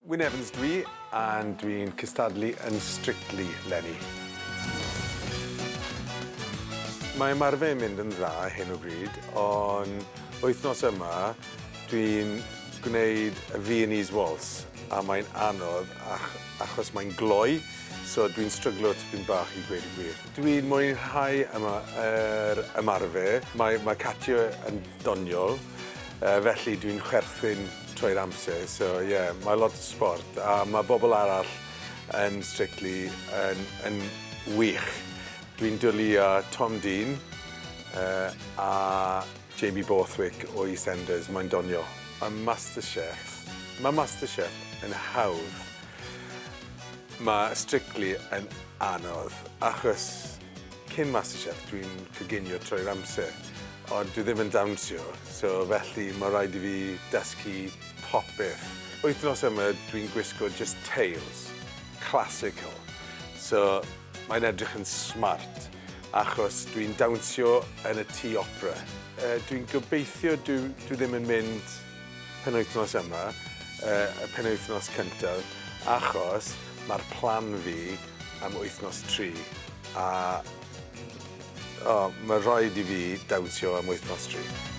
Wyn Evans dwi, a dwi'n cystadlu yn Strictly 'leni. Mae ymarfer yn mynd yn dda ar hyn o bryd, ond wythnos yma dwi'n gwneud y Viennese Waltz a mae'n anodd ach- achos mae'n gloi, so dwi'n stryglo tipyn bach i gweud y gwir. Dwi'n mwynhau yma yr ymarfer, mae mae Katia yn doniol, felly dwi'n chwerthin trwy'r amser, so ie, yeah, mae lot o sbort a mae bobl arall yn Strictly yn wych. Dwi'n dwlu â Tom Dean a Jamie Borthwick o EastEnders, mae'n doniol. A MasterChef, mae MasterChef yn hawdd. Mae Strictly yn anodd, achos cyn MasterChef dwi'n coginio trwy'r amser, ond dwi ddim yn dawnsio, so felly mae rhaid i fi dysgu popeth. Wythnos yma dwi'n gwisgo just tails, classical, so mae'n edrych yn smart, achos dwi'n dawnsio yn y tŷ opera. Dwi'n gobeithio dwi ddim yn mynd penwythnos yma, y penwythnos cyntaf, achos mae'r plan fi am wythnos 3, a oh, mae rhaid i fi dawnsio am wythnos 3.